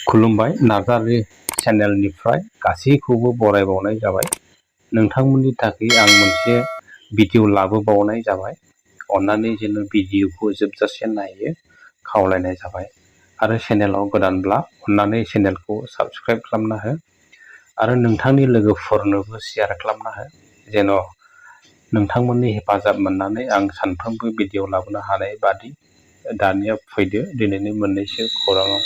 खुलुमबाय नार्जारि चेनेलनिफ्राय गासैखौबो बरायबावनाय जाबाय। नोंथांमोननि थाखाय आं मोनसे भिडिअ लाबोबावनाय जाबाय। अन्नानै जेन' भिडिअखौ जोबजासे नायो खावलायनाय जाबाय। आरो चेनेलाव गोदानब्ला अन्नानै चेनेलखौ साबस्क्राइब खालामना हो आरो नोंथांनि लोगोफोरनोबो शेयार खालामना हो, जेन' नोंथांमोननि हेफाजाब मोननानै आं सानफ्रोमबो भिडिअ लाबोनो हानाय बादि। दानिया फैदो दिनैनि मोननैसो खौराङाव।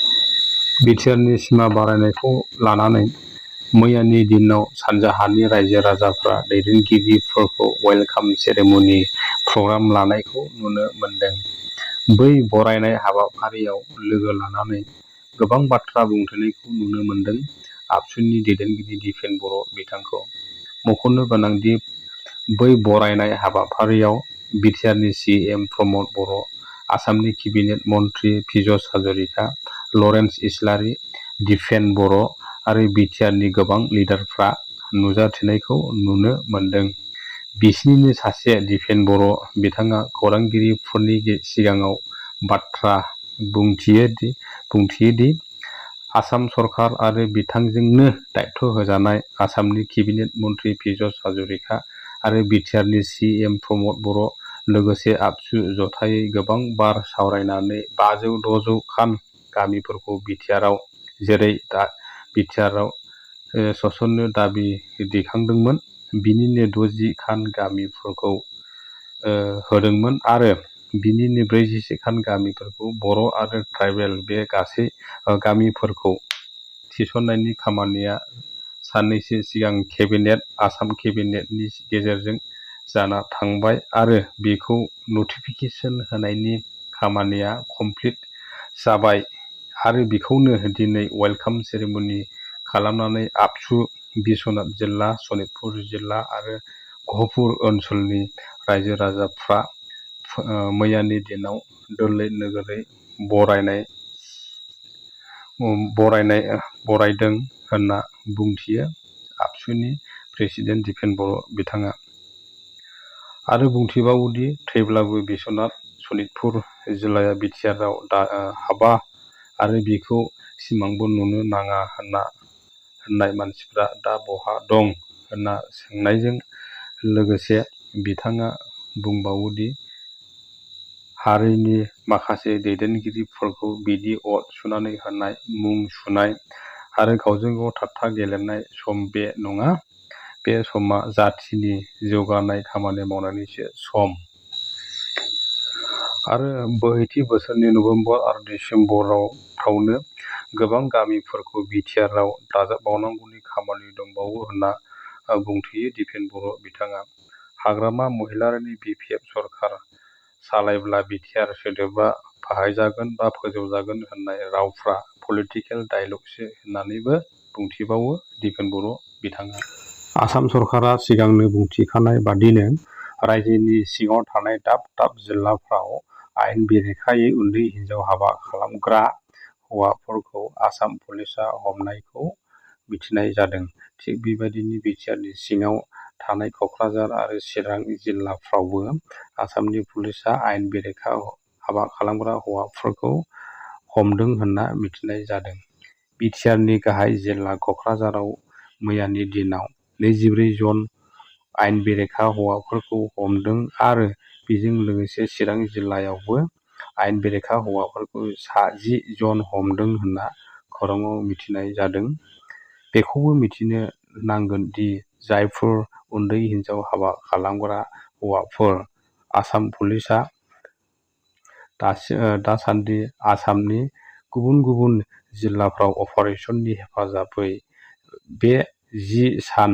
बिटिआरनि सिमा बारायनायखौ लानानै मैयानि दिनाव सानजाहानि रायजो राजाफ्रा दैदेनगिरिफोरखौ वेलकाम सेरेमनि प्रग्राम लानायखौ नुनो मोनदों। बै बरायनाय हाबाफारियाव लोगो लानानै गोबां बाथ्रा बुंथिनायखौ नुनो मोनदों। आबसुनि दैदेनगिरि दिपेन बर' बिथांखौ मख'नो गोनांदि बै बरायनाय हाबाफारियाव बिटिआरनि सिएम प्रमद बर', आसामनि केबिनेट मन्त्रि पीयष हाजरिका, लरेन्स इस्लारि, दिपेन बर' आरो बिटिआरनि गोबां लिडारफ्रा नुजाथिनायखौ नुनो मोनदों। बिसिनिनो सासे दिपेन बर' बिथाङा खौरांगिरिफोरनि सिगाङाव बाथ्रा बुंथियोदि आसाम सरकार आरो बिथांजोंनो दायथ' होजानाय आसामनि केबिनेट मन्त्रि पीयष हाजरिका आरो बिटिआरनि सिएम प्रमद बर' लोगोसे आबसु जथायै गोबां बार सावरायनानै 500-600 खान गामिफोरखौ बिटिआरआव जेरै बिटिआरआव सोसननो दाबि दैखांदोंमोन, बिनिनो 60 खान गामिफोरखौ होदोंमोन आरो बिनिनो 41 खान गामिफोरखौ बर' आरो ट्राइबेल। बे गासै गामिफोरखौ थिसननायनि खामानिया साननैसो सिगां आसाम केबिनेटनि गेजेरजों जाना थांबाय आरो बेखौ नटिफिकेसन होनायनि खामानिया कमप्लिट जाबाय आरो बेखौनो दिनै वेलकाम सेरेमनि खालामनानै आबसु, बिश्वनाथ जिल्ला, सनितपुर जिल्ला आरो गहपुर ओनसोलनि रायजो राजाफ्रा मैयानि दिनाव दोलै नोगोरै बरायदों होनना बुंथियो आबसुनि प्रेसिडेन्ट दिपेन बर' बिथाङा। आरो बुंथिबावोदि थैब्लाबो बिश्वनाथ सनितपुर जिल्लाया बिटिआरआव हाबा आरो बेखौ सिमांबो नुनो नाङा होननाय मानसिफ्रा दा बहा दं होनना सोंनायजों लोगोसे बिथाङा बुंबावोदि हारिनि माखासे दैदेनगिरिफोरखौ बिदि अर सुनानै होनाय, मुं सुनाय आरो गावजों गाव ठाट्टा गेलेनाय सम बे नङा। बे समा जाथिनि जौगानाय खामानि मावनायनिसो सम। आरो बोहैथि बोसोरनि नभेम्बर आरो डिसेम्बरफ्रावनो गोबां गामिफोरखौ बिटिआरआव दाजाबबावनांगौनि खामानि दंबावो होनना बुंथियो दिपेन बर' बिथाङा। हाग्रामा महिलारीनि बिपिएफ सरकार सालायब्ला बिटिआर सोदोबा बाहायजागोन बा फोजौजागोन होननाय रावफ्रा पलिटिकेल डायलगसो होननानैबो बुंथिबावो दिपेन बर' बिथाङा। आसाम सरकारा सिगांनो बुंथिखानाय बादिनो रायजोनि सिङाव थानाय दाब दाब जिल्लाफ्राव आयेन बेरेखायै उन्दै हिनजाव हाबा खालामग्रा हौवाफोरखौ आसाम पुलिसआ हमनायखौ मिथिनाय जादों। थिग बेबायदिनो बिटिआरनि सिङाव थानाय क'क्राझार आरो चिरां जिल्लाफ्रावबो आसामनि पुलिसआ आयेन बेरेखा हाबा खालामग्रा हौवाफोरखौ हमदों होनना मिथिनाय जादों। बिटिआरनि गाहाय जिल्ला क'क्राझाराव मैयानि दिनाव 24 जन आयेन बेरेखा हौवाफोरखौ हमदों आरो बेजों लोगोसे चिरां जिल्लायावबो आयेन बेरेखा हौवाफोरखौ 10 जन हमदों होनना खौराङाव मिथिनाय जादों। बेखौबो मिथिनो नांगोन दि जायफोर उन्दै हिनजाव हाबा खालामग्रा हौवाफोर, आसाम पुलिसआ दासान्दि आसामनि गुबुन गुबुन जिल्लाफ्राव अपारेशननि हेफाजाबै बे 10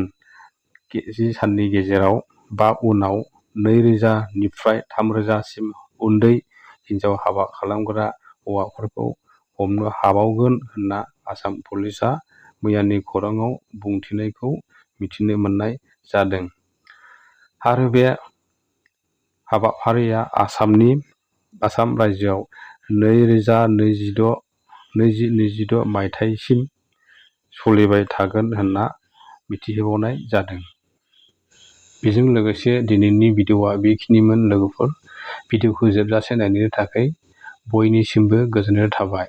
साननि गेजेराव बा उनाव 2000 निफ्राय 3000 सिम उन्दै हिनजाव हाबा खालामग्रा हौवाफोरखौ हमनो हाबावगोन होनना आसाम पुलिसआ मैयानि खौराङाव बुंथिनायखौ मिथिनो मोननाय जादों। आरो बे हाबाफारिया आसाम रायजोआव 2026 मायथाइसिम सोलिबाय थागोन होनना मिथिहोबावनाय जादों। बेजों लोगोसे दिनैनि भिडिअआ बेखिनिमोन लोगोफोर। भिडिअखौ जोबजासे नायनायनि थाखाय बयनिसिमबो गोजोननाय थाबाय।